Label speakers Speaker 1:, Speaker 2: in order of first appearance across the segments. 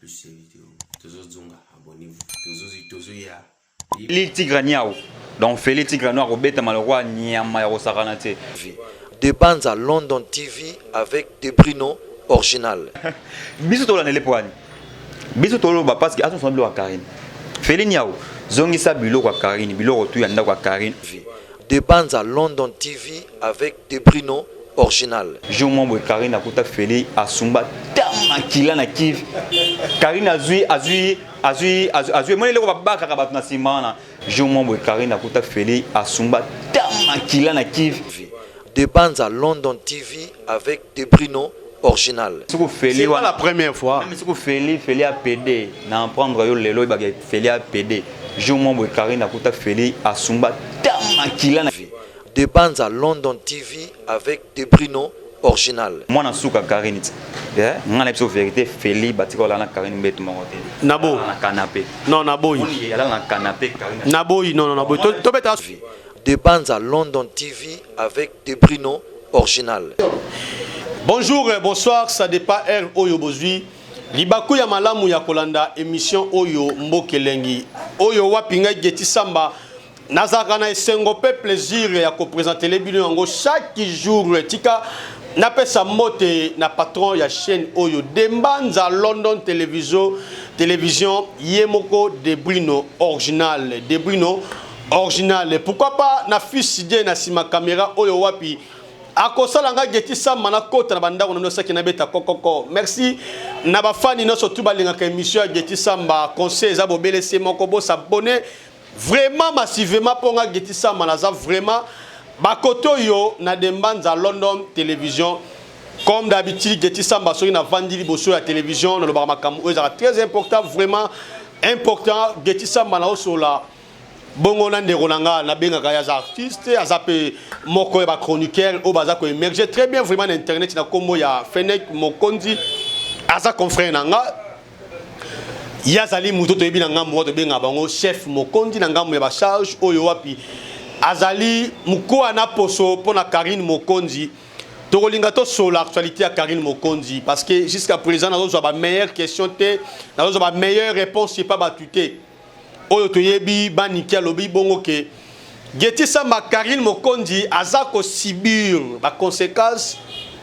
Speaker 1: plus ces vidéos. Tozozonga, abonnez-vous. Tozoya.
Speaker 2: Lil Tigre Niao. Donc Félix Tigre Noir obetama lokola nyama ya kosakana te.
Speaker 3: De Banza London TV avec De Brino original.
Speaker 2: Biso tolandele po wani. Biso toloba parce que azonso biloko ya Karine. Félix Niao zongisa biloko ya Karine, biloko tu ya ndako ya Karine.
Speaker 3: De Banza London TV avec De Brino original.
Speaker 2: Jour moko boye Karine akuta Félix asumba ta makila na kive. Karine azwi azwi azwi azwi emoni eloko babakaka bato na nsima wana. Jour moko boye Karine akuta Félix asumba ta makila na kive.
Speaker 3: De Banza London TV avec De Brino original.
Speaker 2: Soko Félix
Speaker 4: C'est pas la première fois.
Speaker 2: Même soko Félix, Félix a PD na en prendre yo lelo ibaka Félix a PD. Jour moko boye Karine akuta Félix asumba ta makila na
Speaker 3: De Banza London TV avec De Brino original.
Speaker 2: Mwana suka Karine ti. Eh, nga na biso vérité Félix batika olala na Karine mbetu moko te.
Speaker 4: Nabo.
Speaker 2: Na canapé.
Speaker 4: Non, naboyi.
Speaker 2: Moni alala na canapé Karine.
Speaker 4: Naboyi, non, non, naboyi. Tobeta.
Speaker 3: De Banza London TV avec De Brino original.
Speaker 4: Bonjour, bonsoir, ça dépend heure oyo bozwi. Libaku ya malamu ya kolanda émission oyo Mbokelengi. Oyo wapi ngai Getty Samba nazalaka na esengo mpe plaisir ya kopresentele bino yango chaque jour. Tika napesa mbote na patron ya chaîne oyo Dembanza London Télévision, télévision ye moko De Brino original, De Brino original. Pourquoi pas na fils die na nsima caméra oyo wapi akosala nga Getty Samba nakota na bandako na nyonso nabeta kokoko. Merci na bafani nyonso tu balingaka émission ya Getty Samba. Conseil eza bobele se moko, bosabonner vraiment massivement mpo nga Getty Samba naza vraiment bakote oyo na Dembanza London Télévision. Comme d'habitude, Getty Samba, soki navandi liboso ya télévision, nalobaka makambo oyo ezalaka très important, vraiment important. Getty Samba naosola bongo na ndeko na nga nabengaka ye, aza artiste, aza mpe moko ya bachroniqueur oyo baza koémerger très bien vraiment na internet, na nkombo ya Fenek Mokonzi. Aza confrère na nga, ye azali moto toyebi na ngambo wana, tobengaka bango chef Mokonzi na ngambo ya bacharge oyo wapi azali mokoa na poso mpo na Karine Mokonzi. Tokolinga tosola actualité ya Karine Mokonzi parce que jusqu'à présent nazozwa bameilleure question te, nazozwa bameilleure réponse epa bato te. Oyo toyebi baniki alobi bongo ke Getty Samba, Karine Mokonzi aza kosubir baconséquence.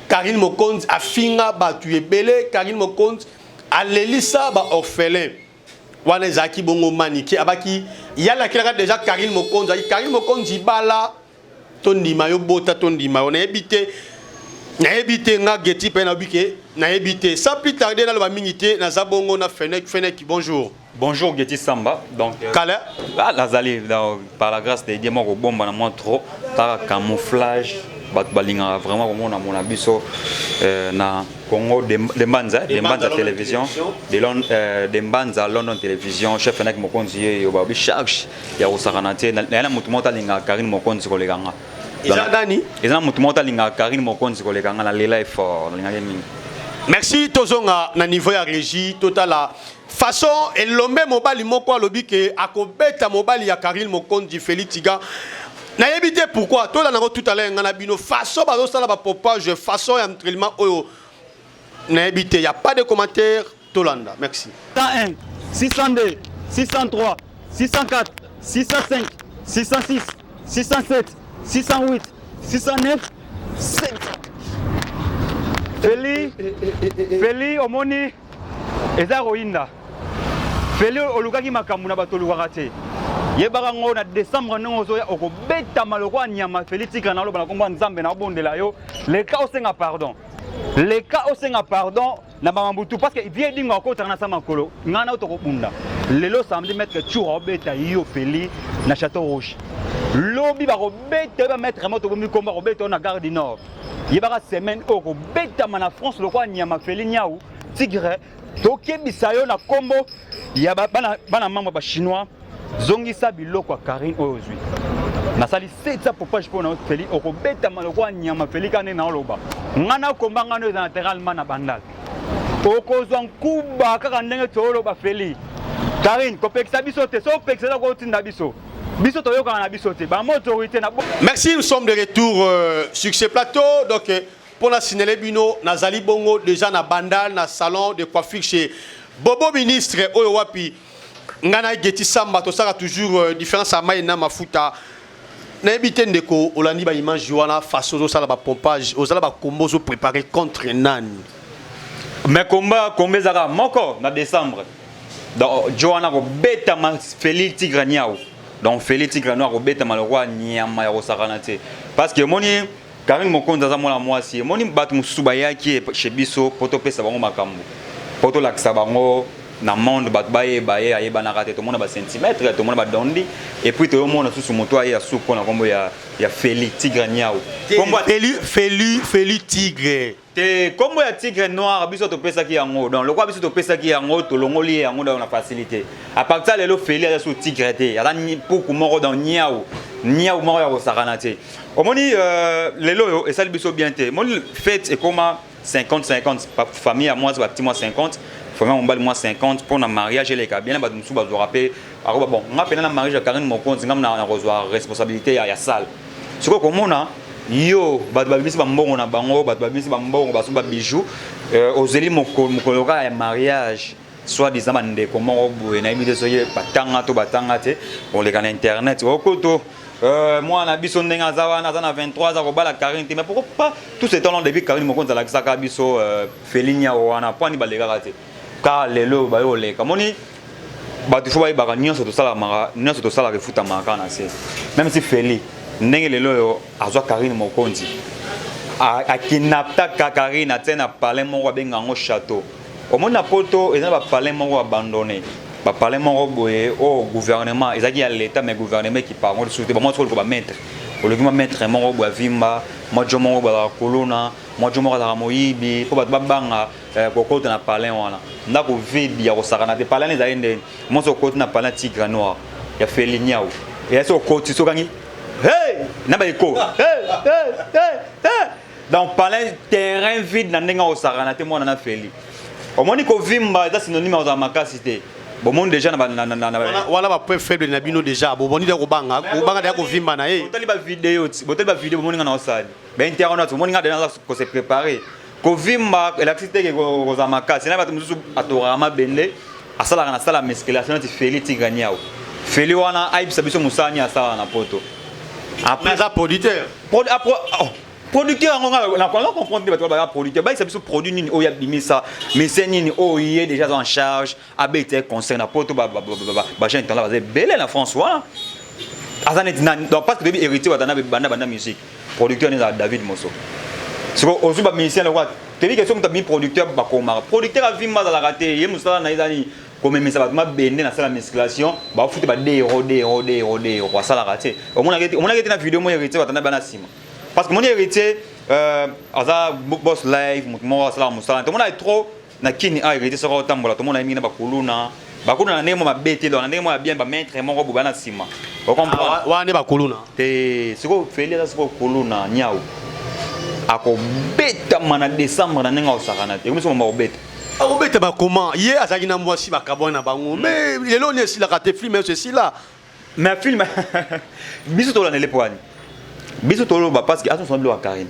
Speaker 4: Karine Mokonzi afinga bato ebele, Karine Mokonzi alelisa baorphelin wana. Ezalaki bongo maniki abaki yalakelaka déjà Karine Mokonzi aki Karine Mokonzi bala tondima yo, bota tondima yo. Nayebi te, nayebi te, nga Getty mpe nayebi ke nayebi te. Sans plus tarder, naloba mingi te, naza bongo na Fenek. Fenek, bonjour.
Speaker 2: Bonjour Getty Samba. Donc
Speaker 4: Kala.
Speaker 2: Ah, nazali donc, par la grâce de Dieu moko bomba na moi trop par camouflage, bato balingaka vraiment komona mona biso na Congo de Mbanza, de Mbanza Télévision, de London, de Mbanza London Télévision. Chef Fenek Mokonzi ye yo babi charge ya kosakana te na na motu moko alingaka Karine Mokonzi koleka nga.
Speaker 4: Eza nani?
Speaker 2: Eza na motu moko alingaka Karine Mokonzi koleka nga. Na lela effort, nalingaki mingi.
Speaker 4: Merci. Tozonga na niveau ya régie, totala façon elombe mobali moko alobi ke akobeta mobali ya Karine Mokonzi, Félix Tiga. Nayebi te pourquoi. Tolanda yango tout à l'heure nga na bino, façon bazosala bapopage, façon ya entraînement oyo nayebi te. Ya pas de commentaire, tolanda. Merci.
Speaker 2: 101, 602, 603, 604, 605, 606, 607, 608, 609, 7. Feli, Feli, omoni eza koyinda. Feli, olukaki makambo na bato olukaka te. Yebaka ngo na décembre ndenge ozoya, okobetama lokola nyama. Feli, tika na oloba na kombo ya Nzambe, na obondela yo, leka osenga pardon, leka osenga pardon na bamambutu parce que vie edingo akotaka na sa makolo. Ngai na yo tokobunda lelo samedi. Maître Tour aobeta yo Feli na Château Rouge. Lobi bakobeta yo bamaître moto bomi kombo, akobeta yo na Gare du Nord. Yebaka semaine oyo kobetama na France lokola nyama. Feli Nyau Tigre, tokebisa yo na kombo ya bana mambo ya bachinois. Zongisa biloko ya Karine oyo ozwi. Nasali 7 popage mpo na yo Feli, okobetama lokola nyama. Feli, ka nde naoloba, ngai nakomba ngai no eza latéralement na Bandal, okozwa nkuba kaka ndenge tooloba. Feli, Karine kopekisa biso te, so opekisa eza kotinda biso, biso toyokana na biso te, bamo autorité na
Speaker 4: Merci, nous sommes de retour sur ce plateau. Donc, mpo na signale bino, nazali bongo déjà na Bandal, na salon de coiffure chez Bobo Ministre, oyo wapi ngai na Geti Samba tosala toujours différence ya mai na mafuta. Nayebi te, ndeko, olandi baimage wana, façon ozosala bapompage, ozala bakombo, ozopréparé contre nani?
Speaker 2: Mais combat ezalaka moko na décembre. Donc jo wana kobetama Feli Tigre Niao. Donc Feli Tigre Noir akobetama lokola nyama ya kosakana te, parce que omoni Karine Mokonzi aza mwana mwasi. Omoni bato mosusu bayaki chez biso mpo topesa bango makambo, mpo tolakisa bango na monde, bato bayeba ye. Ayebanaka te. Tomona bacentimètre, tomona badondi, et puis toyomona susu moto aye ya suku na nkombo ya Feli Tigre Niao.
Speaker 4: Feli Tigre.
Speaker 2: Te, nkombo ya Tigre Noir biso topesaki yango. Donc lokola biso topesaki yango, tolongoli ye yango na facilité. À partir lelo, Feli aza su tigre te, aza puku moko, donc niau niau moko ya kosakana te. Omoni lelo oyo esali biso bien te. Omoni fête ekoma 50 50, famille ya mwasi bati mwa 50, famille ya mobali mwa 50, mpo na mariage eleka bien. Na bato mosusu bazwaka mpe akoba. Bon, nga mpena na mariage ya Karine Mokonzi, nga na kozwa responsabilité ya salle. Sikoyo komona yo, bato babimisi bambongo na bango, bato babimisi bambongo, baso babijou, ozeli mokolo kaka ya mariage, soit disant bandeko moko boye, nayebi te soki batanga to batanga te, oleka na internet okoto mwana biso ndenge aza wana, aza na 23, aza kobala Karine te. Mais pourquoi pas tout ce temps là, depuis Karine Mokonzi alakisaka biso Feli Niao wana, po ani balekaka te? Kaka lelo baye oleka. Moni bato fo bayebaka, nyonso tosalamaka, nyonso tosalaka efutamaka kaka na se. Même si Feli, ndenge lelo oyo azwa Karine Mokonzi, akidnappaka Karine, atie na palais moko abenga yango château. Omoni na Poto eza na bapalais moko abandonné, bapalais moko boye oyo gouvernement ezalaki ya l'État, mais gouvernement ekipa yango lisusu te. Bamwa soki oluka bamaître, oluki mwa maître moko boye avimba, mwa jo moko boye azalaka kolona, mwa jo moko azalaka moyibi, mpo bato babanga kokota na palais wana. Ndako vide ya kosakana te. Palais wana ezali ndeni mwasi okoti na palais Tigre Noir ya Feli Niau, eya so okoti sokangi hey! Na baeko hey! Hey! Hey! Hey! Donc palais, terrain vide na ndenge akosakana te. Mwana na Feli, omoni kovimba eza synonyme kozala makasi te. Bomoni déjà na
Speaker 4: wana bapoint faible na bino déjà, boboni da kobanga, kobanga da kovimba na ye.
Speaker 2: Botali bavideo, botali bavideo, bomoni nga na osali bainternet, bomoni nga déjà kose préparer. Kovimba elakisi te kozala makasi. Na bato mosusu atokaka mabende, asalaka na sala musculation neti Feli Tigre Niao. Feli wana ayebisa biso mosala nini asalaka na Poto.
Speaker 4: Aza producteur.
Speaker 2: Producteur yango nga na comprendre te. Bato baya producteur, bayisa biso produit nini oyo abimisa, mise nini oyo ye déjà aza en charge, abeta concert na Poto. Bajeune talent baza ebele na France wana. Aza neti nani? Donc parce que toyebi Héritier Watana, banda banda musique, producteur neti ezala David Moso. Siko ozwi bamusicien lokola toyebi ke so moto abimi producteur, bakomaka producteur avimba azalaka te. Ye mosala na ye eza nini? Komemisa bato mabende na sala musculation, bafuti ba 2 euro, 2 euro, 2 euro, 2 euro. Asalaka te. Omonaki te na video mo Héritier Watana bana nsima, parce que moni Héritier aza boss live, moto moko asalaka mosala. Tomona trop na kini a Héritier soki otambola, tomona ye mingi na bakuluna, bakuluna na ndenge mo mabe te, na ndenge mo ya bien, bamaître moko boye bana nsima.
Speaker 4: Ocomprendre? Wana nde bakuluna.
Speaker 2: Te, sikoyo Feli aza sikoyo kuluna. Niau akobetama na décembre na ndenge akosakana te. Ekomi so mama kobeta.
Speaker 4: Akobeta bakoma. Ye azalaki na mwasi, bakabwana na bango, mais lelo ni esilaka te. Film nyonso esila.
Speaker 2: Mais film biso tolandele po wani biso toloba, parce que azosona biloko ya Karine.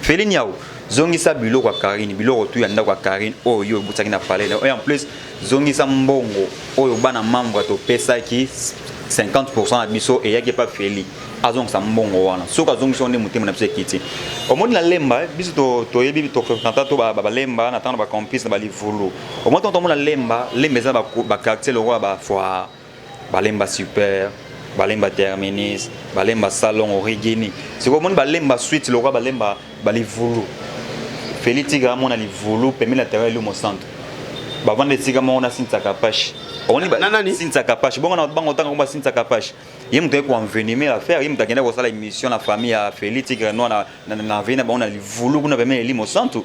Speaker 2: Feli Niao, zongisa biloko ya Karine, biloko tu ya ndako ya Karine oyo obutisaki na palais. Oyo en plus, zongisa mbongo oyo bana membre topesaki 50 na biso, eyaki epa Feli. Azongisa mbongo wana. Soki azongisi wana, nde motema na biso ekiti. Omoni na Lemba, biso toyebi, tofréquenta to balemba na ntango na bacampus na balivulu. Omoni ntango tomona Lemba, Lemba eza baquartier lokola bafoire, Balemba Super, Balemba Terminus, Balemba Salon Origini. Sikoyo omoni Balemba suite lokola Balemba balivulu. Feli Tigre amona livulu pembeni na terrain Elumo Centre, bavanda esika moko na Sintsaka Pache.
Speaker 4: Omoni
Speaker 2: Sintsaka Pache bongo na bango otanga komba Sintsaka Pache, ye moto aye koenvenimer affaire. Ye moto akende kosala émission na famille ya Feli Tigre Noir na vei na bango na livulu kuna pembeni Elimo Santu.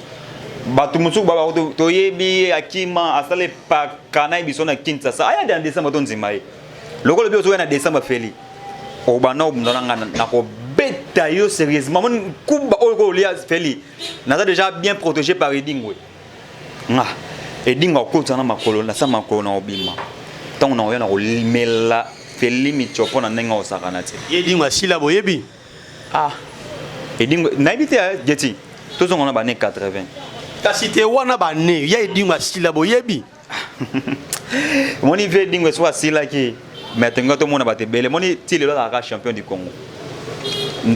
Speaker 2: Bato mosusu toyebi ye, akima, asala epaka na ye biso na Kinshasa. Aya na décembre, tondima ye. Lokola bi ozoya na décembre, Feli, obanda obunda na nga, nakobeta yo sérieusement. Moni kuba oyo kolia Feli, naza déjà bien protégé par Edingwe. Nga Edingwe akota na makolo, nasa makolo na obima. Ntango na oya na kolimela Feli mitiopo na ndenge osakana te.
Speaker 4: Ye Edingwe asila, boyebi.
Speaker 2: Ah, Edingwe nayebi te. Geti. Tozonga na ba années 80.
Speaker 4: Kasi te wana ba année ya Edingwe asila boyebi.
Speaker 2: Moni vie Edingwe so asilaki mais tonga tomona bato ebele moni ti lelo azalaka champion du Congo.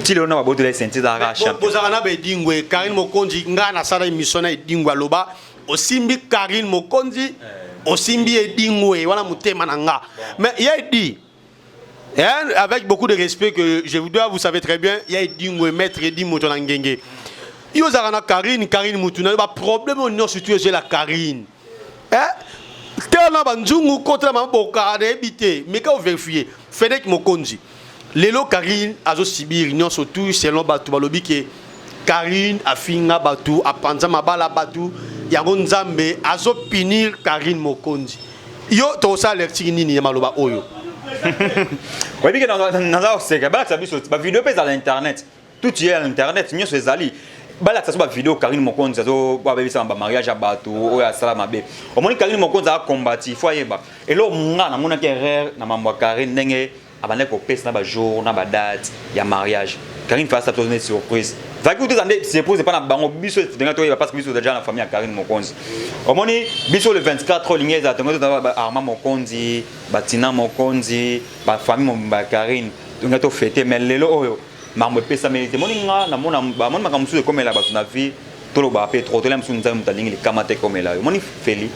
Speaker 2: Ti lelo na babotela ye ceinture azalaka champion.
Speaker 4: Bozalaka na ba Edingwe Karine Mokonzi nga nasala émission na Edingwe aloba osimbi Karine Mokonzi osimbi Edingwe wana motema na nga. Mais ya Edi Hein, avec beaucoup de respect que je vous dois, vous savez très bien, il y a Edingwe, maître Edi moto na ngenge. Yo ozalaka na Karine, Karine mutu na yo ba problème oyo nyonso tu ezela Karine. Hein? Tala na ba nzungu kota na maboka nayebi te, meka o vérifier. Fedek Mokonzi. Lelo Karine azo subir nyonso tout selon batu balobi ke Karine afinga batu, apanza mabala batu, yango Nzambe azo punir Karine Mokonzi. Yo tokosala lecture nini ya maloba oyo?
Speaker 2: Oyebi ke naza koseka, balakisa biso ba video mpe ezala internet, tout ye ya internet nyonso ezali. Balakisa biso ba video Karine Mokonzi azo babebisa ba mariage ya bato oyo asala mabe. Omoni Karine Mokonzi a combattu, il faut ayeba. Eloko nga namonaki erreur na mambo ya Karine ndenge abandaki kopesa na ba jour na ba date ya mariage. Karine fallait ça une surprise. Zaki kutu eza nde surprise epa na bango biso ndenge toyeba parce que biso déjà na famille ya Karine Mokonzi. Omoni biso le 24 olingi eza tongo toza ba Armand Mokonzi, ba Tina Mokonzi, ba famille mobimba ya Karine tongo to fêter mais lelo oyo makambo epesameli te. Moni nga namona ba moni makambo mosusu ekomela bato na vie tolobaka mpe trop tolela mosusu Nzambe moto alingi likama te ekomela yo. Moni Feli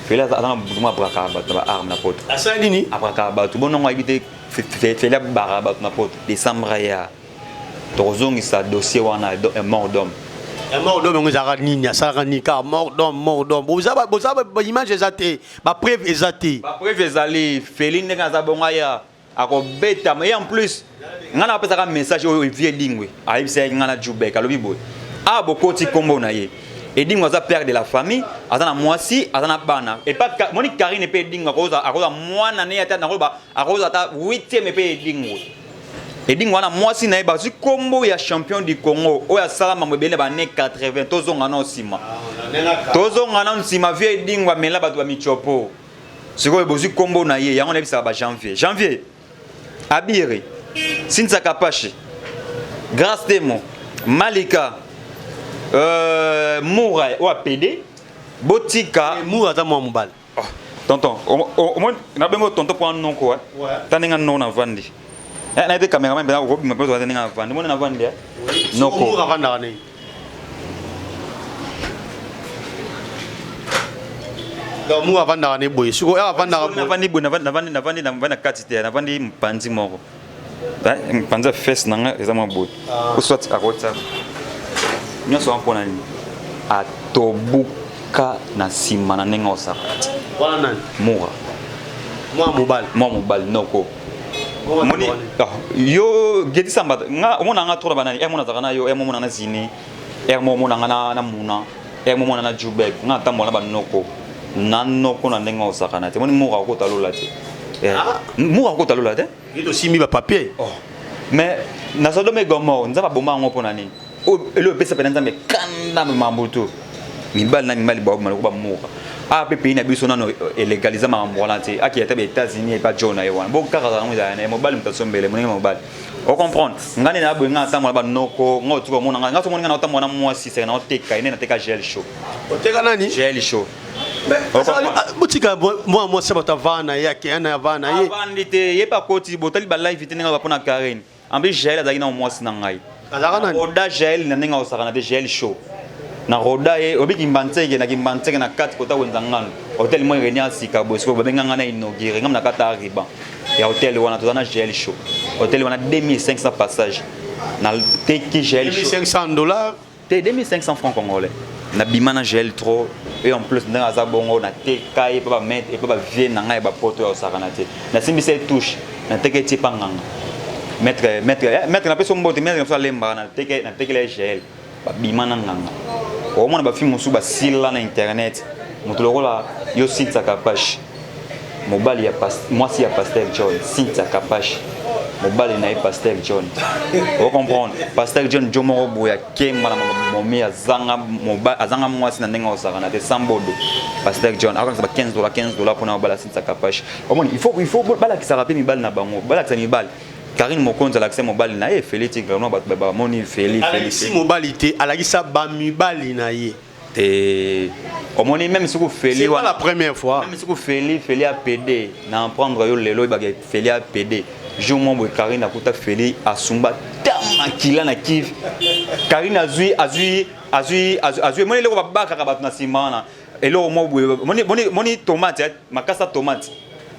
Speaker 2: Feli aza na moto abrakaka bato na ba arme na poto.
Speaker 4: Asali nini?
Speaker 2: Abrakaka bato bonongo ayebi te Feli abrakaka bato na poto. Décembre ya tokozongisa dossier wana mort d'homme.
Speaker 4: Ya mort d'homme yango ezalaka nini? Asalaka nini kaka mort d'homme, mort d'homme. Boza ba boza ba image eza te, ba preuve eza te.
Speaker 2: Ba preuve ezali Feli ndenge aza bongo aya akobetama et en plus nga na apesaka message oyo Evie Edingwe ayebisaki nga na Jubek alobi boye a bokoti kombo na ye Edingwe aza père de la famille aza na mwasi aza na bana et pas moni Karine pe Edingwe akoza akoza mwana ne ata nakoloba akoza ata 8e pe Edingwe Edingwe wana mwasi na ye bazwi kombo ya champion du Congo oyo asala mambo ebele na ba années 80 tozonga na nsima tozonga na nsima vie Edingwe amela bato ba michopo Sikoyo bozwi kombo na ye yango nayebisaka ba Janvier. Janvier Abiri, Cynthia Kapashi, Grace Temo, Malika, euh, Moura oyo apede botika
Speaker 4: eh, Moura aza mwa mobali.
Speaker 2: Oh, tonton, omoni nabengo tonton mpo noko eh. Ta ndenge noko navandi. Eh, na ete cameraman mpenza okobima mpe ozwa ndenge navandi. Omoni navandi eh.
Speaker 4: Noko. Moura avandaka nini? Donc mu avandaka ne boye siko ya avandaka
Speaker 2: boye navandi boye navandi navandi navandi na kati te navandi mpanzi moko mpanzi ya fesse na nga eza mwa boye ah. ou soit akotisa nyonso wana mpona nini atobuka na nsima na ndenge osaka
Speaker 4: wana nani
Speaker 2: mura
Speaker 4: mwa mobali
Speaker 2: mwa mobali noko omoni ah, yo geti samba nga omona nga trop na banani ere mona azalaka na yo ere mona na zini ere mo omona nga na muna ere mo omona na jubek nga natambola na banoko na noko na ndenge osakana te moni moko akota lola te eh, ah. moko akota lola te
Speaker 4: ye tosimbi bapapier
Speaker 2: oh. mais na sodome gomore nzambe aboma yango mpo na nini eloko epesa mpena nzambe kanda mambo to mibali na mibali baobima lokola bamuka awa mpe pays na biso nano elegalisa makambo wana te akei ata ba États-Unis epa jo na ye wana bo kaka yango ezala na ye mobali moto asombele monenge mobali ocomprendre ngai nde naboye ngai natambola banoko ngai otuka omona ngai ngai somoni ngai naotambola na mwasi seke naoteka ye nde nateka gel chaud
Speaker 4: oteka nani
Speaker 2: gel chaud
Speaker 4: botika mwa mwasi bato avana ye akeya na avana ye
Speaker 2: avandi te ye mpe akoti botali balive te ndenge bapona Karine En plus Jael azalaki na mwasi na ngai.
Speaker 4: Azalaka nani?
Speaker 2: Roda Jael na ndenge osakana te Jael show. Na Roda ye obi kimbanseke na kimbanseke na kati kota wenza ngano. Hotel moi renia sika boye sikoyo babenga ngai na inaugure ngam na kata riban ya hotel wana toza na Jael show. Hotel wana 2500 passage. Na teki Jael show.
Speaker 4: 2500 dollars
Speaker 2: Te 2500 francs congolais. Na bima na Jael trop et en plus ndenge aza bongo na teka ye pa ba maître et pa ba vieux na ngai ya ba poto ya osakana te. Na simbisa ye touche na teka ye tie pa nganga. Maître maître eh, maître na peso mbote maître na peso alemba na teka na tekela ye Jael ba bima na nganga. Omona ba filles mosusu ba sila na internet moto lokola yo Cynthia Kapash mobali ya mwasi ya pasteur John Cynthia Kapash mobali na ye pasteur John o comprendre pasteur John jo moko boye akemba na momi azanga mobali azanga mwasi na ndenge osakana te sans bodo pasteur John akanisa ba 15 dollars 15 dollars mpona mobali ya Cynthia Kapash omoni il faut balakisaka mpe mibali na bango balakisa mibali. Karine Mokonzi alakisa mobali na ye Feli Tigre, no bato bamoni Feli.
Speaker 4: Alakisi mobali te, alakisa bamibali na ye.
Speaker 2: Te, omoni même soki Feli
Speaker 4: C'est pas la première fois.
Speaker 2: Même soki Feli apd na apprendre yo lelo, oyebaka Feli apd jour moko boye Karine akuta Feli asumba ta makila na kive. Karine azwi azwi azwi azwi, emoni eloko babakaka bato na nsima wana, eloko moko boye, moni tomate, makasa tomate,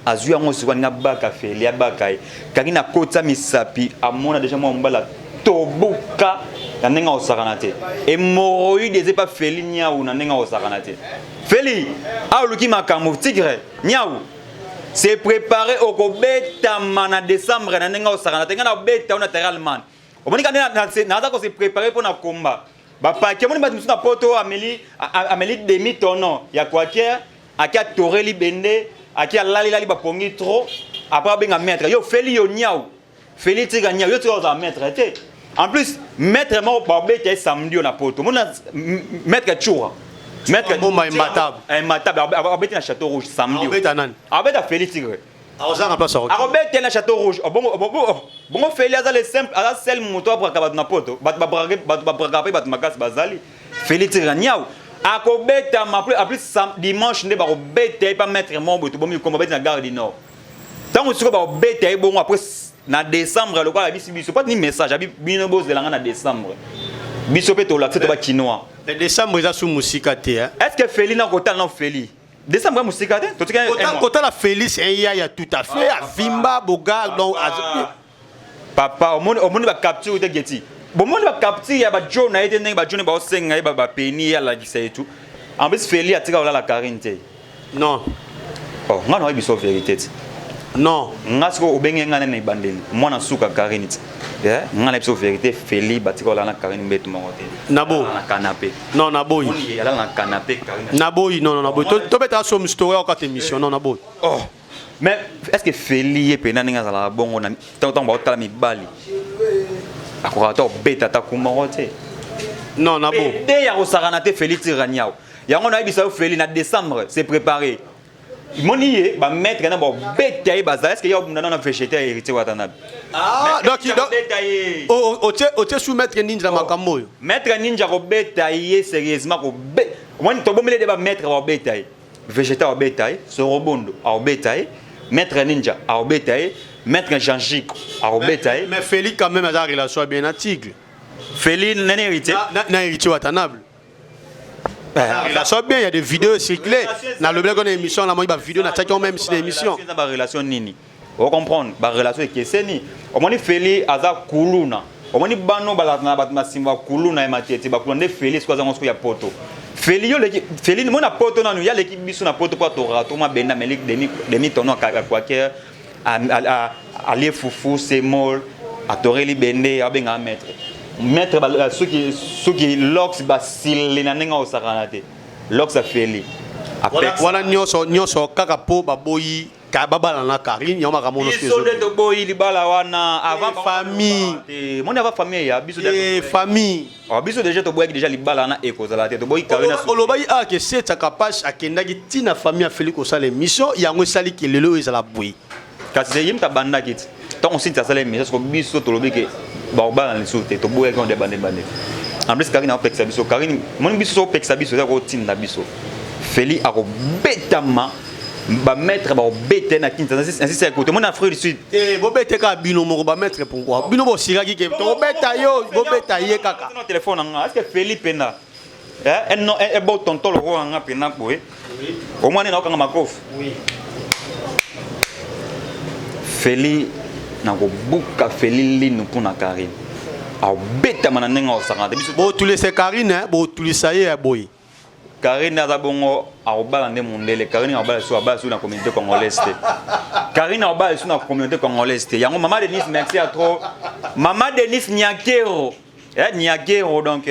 Speaker 2: azwi yango sikoyo alingi abaka Feli, abaka ye. Karine akotisa misapi, amona deja mwa mobali atobuka na ndenge akosakana te. Hémorroïde eza epa Feli niau na ndenge akosakana te. Feli aoluki makambo. Tigre niau se préparé, okobetama na décembre na ndenge akosakana te. Ngai na obeta yo na terrain Allemagne. Omoni ka nde naza kose préparer mpo na komba bapaki. Omoni bato mosusu na poto, ameli ameli demi tonneau ya quaker, aki atoreli bende, aki alalilali bapongi trop, après abenga maître. Yo Feli, yo niau, Feli tika niau, yo tika ozala maître te. En plus maître moko babeta ye samedi oyo na poto. Omoni maître Chura,
Speaker 4: maître Mbomba imbatable.
Speaker 2: Imbatable abeti na Château Rouge samedi.
Speaker 4: Abeta nani?
Speaker 2: Abeta Feli Tigre.
Speaker 4: Akozanga place.
Speaker 2: Akobeta na Château Rouge. Bongo bongo Feli aza le simple, aza sel moto abraka bato na poto. Bato babraka mpe bato makasi bazali. Feli Tigre niau akobetama. En plus dimanche nde bakobeta ye pa maître moko boye, tobomi kombo, abeti na Gare du Nord. Ntango sikoyo bakobeta ye bongo, après na décembre, lokola abisi biso pati ni message abi bino bozelanga na décembre, biso mpe tolakise to bakinois.
Speaker 4: Décembre eza su mosika te.
Speaker 2: Est ce que Feli na kotala na Feli décembre ya mosika te? Totika.
Speaker 4: Kotala Félix eya ya tout à fait avimba boga donc.
Speaker 2: Papa, omoni bacapture te, Geti? Bomoni bacapture ya bajo na ye te, ndenge bajo ne baosenga ye bapeni, ye alakisa ye tout. En plus Feli atika kolala Karine te.
Speaker 4: Non.
Speaker 2: Oh, nga nayebi biso vérité ti.
Speaker 4: Non.
Speaker 2: Nga sikoyo obenge nga nene ebandeli mwana suka Karine ti. Nga na biso vérité, Feli batika kolala na Karine mbetu moko te.
Speaker 4: Nabo
Speaker 2: na canapé.
Speaker 4: Non, naboyi.
Speaker 2: Moni alala na canapé Karine.
Speaker 4: Naboyi, non, non, naboyi. Tobetaka so story okata émission. Non, naboyi.
Speaker 2: Oh, mais est ce que Feli ye mpena ndenge azalaka bongo na ntango baotala mibali, akokaka ta obeta ata ku moko te?
Speaker 4: Non, nabo.
Speaker 2: Te, ya kosakana te. Feli Tiraniao yango nayebisa yo, Feli na décembre c'est préparé. Moni ye bamaître na babeta ye bazala. Est ce que ya obunda nano na végété ya Héritier Watanabe?
Speaker 4: Ah, donc
Speaker 2: ye.
Speaker 4: Otie sous maître Ninja makambo oyo.
Speaker 2: Maître Ninja kobeta ye sérieusement, kobe omoni tobombeli de bamaître babeta ye. Végéta abeta ye, Sorobondo aobeta ye, maître Ninja aobeta ye, maître Jean-Jacques aobeta ye.
Speaker 4: Mais Félix quand même aza relation bien na Tigre.
Speaker 2: Feli nani? Héritier?
Speaker 4: Na Héritier Watanabe relation bien, il y a des vidéos circulées na lobelaki na émission na moi, ba vidéo na tiaki même si na émission.
Speaker 2: Eza barelation nini? Ocomprendre, barelation ekeseni. Omoni Feli aza kuluna, omoni bano balaka na bato na nsima, bakuluna ya matete, bakuluna nde Feli. Sikoyo azango sikoyo ya poto. Feli yo leki Feli mo na poto nanu ya leki biso na poto, po atoraka to mabenda, ameli demi tonneau akwake, alie fufu semol, atoreli bende, abengaka maître. Maître soki lox basile na ndenge akosakana te, lox afeli.
Speaker 4: Wana nyonso nyonso kaka mpo baboyi babala na Karine, yango makambo
Speaker 2: nyonso. Biso nde toboyi libala wana
Speaker 4: avant. Famille.
Speaker 2: Moni avant famille ya biso.
Speaker 4: Famille.
Speaker 2: Biso déjà toboyaki déjà libala wana, ekozala te, toboyi Karine.
Speaker 4: Olobaki awa ke setiaka page akendaki ntina famille afeli kosala émission, yango esaliki lelo oyo ezala boye.
Speaker 2: Kasi ye moto abandaki ti ntango Sinti asala émission. Soko biso tolobi ke bakobala na lisusu te, toboyaki wana bande bande. En plus Karine akopekisa biso. Karine moni biso so opekisa biso, eza kotinda biso. Feli akobetama, bamaître bakobeta ye na Kinshasa nasisi ya kote. Moni Afrique du Sud.
Speaker 4: Bobete kaka bino moko bamaître. Pourquoi bino bosilaki ke tobeta yo, bobeta ye kaka?
Speaker 2: Na telefone na nga, est ce que Feli mpena ebo tonton lokola nga mpena boye, omwani naokanga makofi? Feli nakobuka Feli lino mpona Karine abetama na ndenge akosakana te. Biso
Speaker 4: Botulisa Karine, botulisa ye ya boye.
Speaker 2: Karine aza bongo, akobala nde mondele. Karine akobala so, abala so na communauté congolaise te. Karine akobala so na communauté congolaise te. Yango mama Denise, merci à trop, mama Denise Nyakero, Nyakero. Donc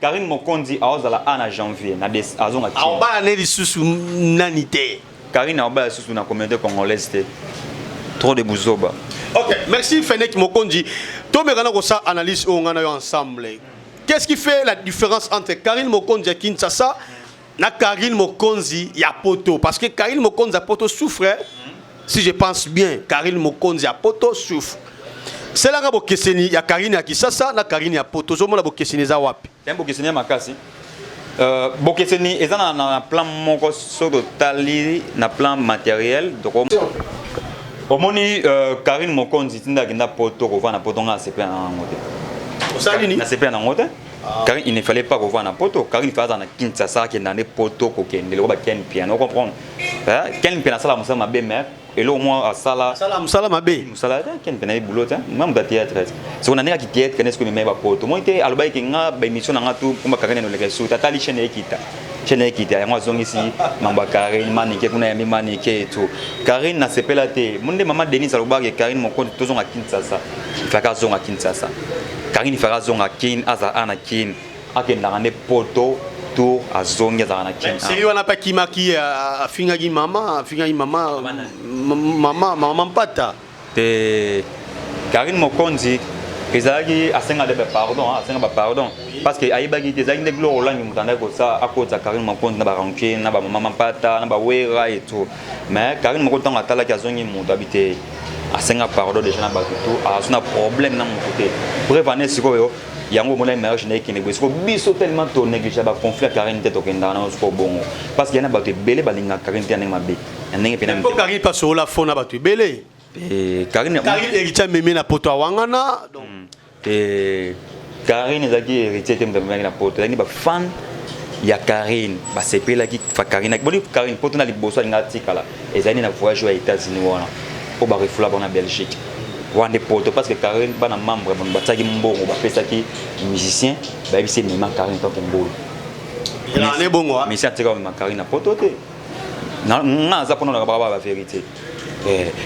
Speaker 2: Karine Mokonzi aozala a na janvier na azonga.
Speaker 4: Akobala nde lisusu nani te?
Speaker 2: Karine akobala lisusu na communauté congolaise te. Trop de buzoba.
Speaker 4: Ok, merci Fenek Mokonzi. Tomekana kosala analyse oyo ngai na yo ensemble. Qu'est-ce qui fait la différence entre Karine Mokonzi ya Kinshasa na Karine Mokonzi ya poto? Parce que Karine Mokonzi ya poto souffre, si je pense bien, Karine Mokonzi ya poto souffre. Selanga bokeseni ya Karine ya Kisasa na Karine ya Poto. Ozomona bokeseni eza wapi?
Speaker 2: Te, bokeseni ya makasi. Bokeseni eza na plan moko. Soki totali na plan matériel, toko omoni Karine Mokonzi tinda akenda Poto, kovanda na Poto, nga asepela na yango te.
Speaker 4: Osali nini?
Speaker 2: Nasepela na yango te. Karine, il ne fallait pas kovanda na Poto. Karine fallait aza na Kinshasa, akenda nde Poto, kokende loko ba Ken Piano, comprendre? Ken Piano asala mosala mabe, mais eloko moko asala.
Speaker 4: Asala mosala mabe.
Speaker 2: Mosala te. Ken mpe nayebi boulot te, nga moto ya théâtre te. Soko na ndenge aki théâtre nde sikoyo ememai bapoto moi te. Alobaki ke nga baémission na nga tu komba Karine noleka esu te. Atali chaîne ekita, chaîne ekita yango, azongisi mambo ya Karine Manike kuna, yambi Manike et tout. Karine nasepela te. Mo nde mama Denise alobaki ke Karine Mokonzi tozonga Kinshasa, ifaka azonga Kinshasa. Karine ifaka azonga Kin, azala a na Kin, akendaka nde Poto tour, azongi, azalaka na Kin.
Speaker 4: Seri wana mpe akimaki, afingaki mama, afingaki mama, mama, mama Mpata.
Speaker 2: Te, Karine Mokonzi ezalaki asenga nde bapardon, asenga bapardon parce que ayebaki te. Ezalaki nde Gloire Olangi moto andaki kosa akotisa Karine Mokonzi na baranke na bamama Mpata na bawera et tout. Mais Karine Mokonzi, ntango atalaki, azongi moto abi te, asenga pardon déjà na bato tout, aza na problème na moto te. Bref, ane sikoyo yango omonaki mariage na ekende boye. Sikoyo biso tellement tonéglige baconflit ya Karine te, tokendaka nango sikoyo bongo parce que yana bato ebele balingaka Karine te ya ndenge mabe, ya ndenge pena.
Speaker 4: Mpo Karine mpe asokola fo na bato ebele.
Speaker 2: Karine.
Speaker 4: Karine, héritier amemi na Poto, awangana donc.
Speaker 2: Te, Karine ezalaki héritier te moto amemaki na Poto. Ezalaki bafan ya Karine basepelaki fa Karine boni. Karine Poto na liboso alinga atikala, ezali na voyage oyo ya États-Unis wana oyo barefula bango na Belgique wana nde Poto, parce que Karine, bana membre bango batiaki mbongo, bapesaki musicien, bayebisi emema Karine tanke mbolo.
Speaker 4: Ne bongo.
Speaker 2: Musicien atika komema Karine na Poto te. Nga aza mpona naka baka bavérité.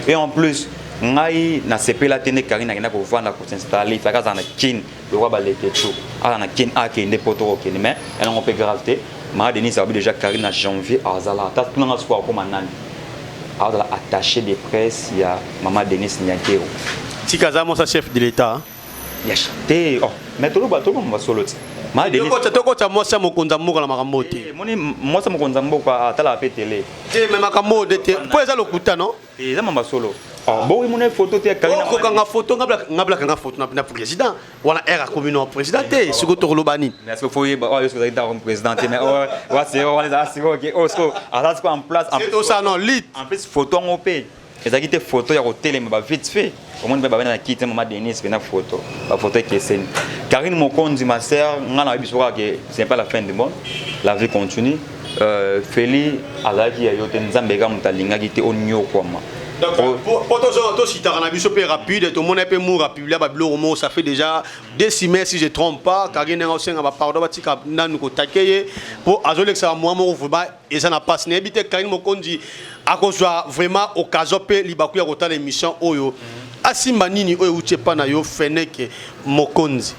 Speaker 2: Et en plus, ngai nasepela te nde Karine akenda kovanda, kosinstalle. Ifaka azala na Kine lokwa baleke tu, aza na Kine, akende Poto kokende. Mais elongo mpe grave te. Mama Denise alobi déjà Karine na janvier azala ata tunanga sikoyo akóma nani, azala attaché de presse ya mama Denise Nyankero.
Speaker 4: Tika, aza mwasa chef de l'État.
Speaker 2: Ya te, oh, mais toloba, toloba masolo ti mama Denise.
Speaker 4: Tokota mwasi ya mokonzi ya mboka na makambo te.
Speaker 2: Moni, mwasi ya mokonzi ya mboka atalaka mpe tele.
Speaker 4: Te, me makambo oyo te, mpo eza lokuta, non?
Speaker 2: Eza mama solo. Bongo mona photo te ya Karine?
Speaker 4: Okokanga photo, nga blakanga photo na président wana, ere akomi no président te. Sikoyo tokoloba nini?
Speaker 2: Mais est-ce que faut yeba oyo soki ozalaki ntango président te? Mais wa sero wana ezala sikoyo ke oyo sikoyo aza sikoyo en place.
Speaker 4: Tosala no lit.
Speaker 2: En plus, photo yango mpe ezalaki te photo ya kotelema ba vite fait. Omoni mpe babenda na kiti mama Denise mpe na photo, bafoto ekeseni. Karine Mokonzi, ma sœur, nga na yebi biso kaka ke ce n'est pas la fin du monde, la vie continue. Feli azalaki ya yo te, Nzambe eka moto alingaki te onyokwama.
Speaker 4: Po tositaka na biso mpe rapide, tomona mpe mour apublia babiloko moko, ça fait déjà 2 semaines si je trompe pas. Karine ndenge osenga bapardon, batika nanu kotake ye mpo azolekisaka mwa moko vraiment eza na mpasi. Nayebi te, Karine Mokonzi akozwa vraiment occasion mpe libaku ya kotala émission oyo, asimba nini oyo euti epa na yo, Feneke Mokonzi?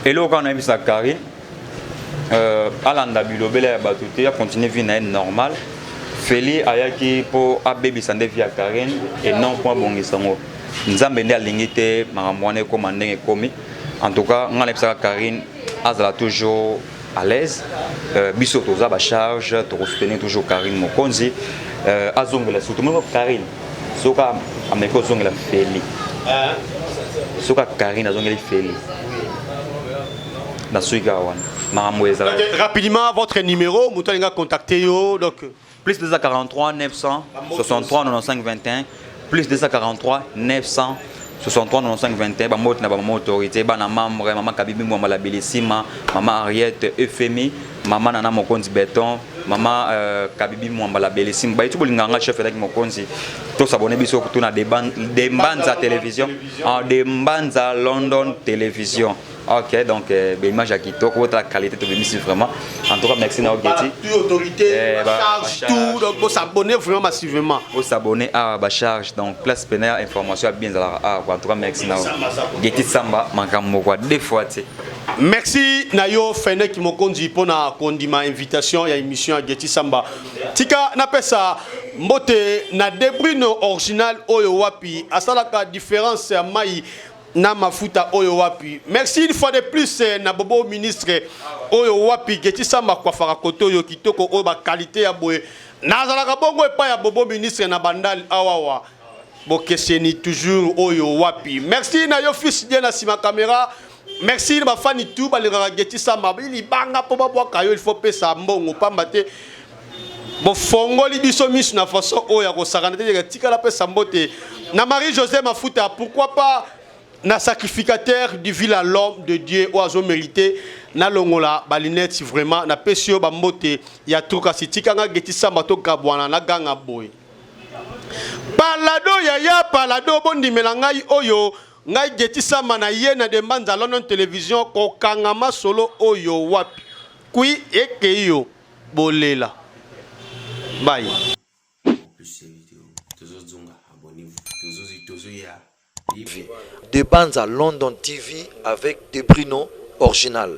Speaker 2: Eloko kaka nayebisa Karine, alanda bilobela ya bato te, acontinue vie na ye normal. Feli ayaki mpo abebisa nde vie ya Karine et non mpo abongisa yango. Nzambe nde alingi te makambo wana ekóma ndenge ekómi. En tout cas, ngai nayebisaka Karine azala toujours à l'aise. Biso toza bacharge, tokosoutenir toujours Karine Mokonzi. Azongela surtout moko Karine, soki ameki ozongela Feli, soki Karine azongeli Feli, nasuki kaka wana, makambo ezala.
Speaker 4: Rapidement, votre numéro, moto alinga contacter yo, donc.
Speaker 2: Plus 243 963 95 21, plus 243 963 95 21. Bambote na bamama autorité, bana membre, mama Kabibi Mwamba la Belisima, mama Henriette Eufemi, mama Nana Mokonzi Beton, mama Kabibi Mwamba la Belisima. Bayetu bolinganga chef elaki Mokonzi, tosabone biso tuna de Mbanza Télévision, de Mbanza London Télévision. Ok, donc image ya kitoko, botala qualité tobimisi vraiment. En tout cas, merci na Ogeti.
Speaker 4: Tout autorité, eh, charge tout, donc bosabonner vraiment massivement.
Speaker 2: Bosabonner awa bacharge, donc place pene ya information ya bien ezalaka awa. En tout cas, merci na Geti Samba, makambo kwa deux fois te.
Speaker 4: Merci na yo, Fenek Mokonzi, mpona kondima invitation ya émission ya Geti Samba. Tika napesa mbote na Debrino original oyo wapi asalaka différence ya mai na mafuta oyo wapi. Merci une fois de plus na Bobo ministre oyo wapi Geti Samba kwafaka kote oyo kitoko oyo baqualité ya boye nazalaka bongo epai ya Bobo ministre na Bandal awawa. Bokeseni toujours oyo wapi. Merci na yo fils Dieu na sima caméra. Merci na bafani tout balingaka Getty Samba. Libanga po babwaka yo, il faut pesa mbongo pamba te. Bofongoli biso miso na façon oyo ya kosakana te, tikala pesa mbote na Marie-Josée Mafuta, pourquoi pas na sacrificateur du ville, l'homme de Dieu oyo azo mérité nalongola balinete. Vraiment napesi yo bambote ya trop. Kasi tikanga Getty Samba tokabwana na ganga boye. Palado yaya palado, bondimela ngai oyo ngai Getty Samba na ye na Dembanza London Télévision kokanga masolo oyo wapi kui ekei yo bolela bye.
Speaker 1: Plus de vidéos, tozozonga, abonnez-vous, tozozi tozoya.
Speaker 3: De Banza London TV avec De Bruno original.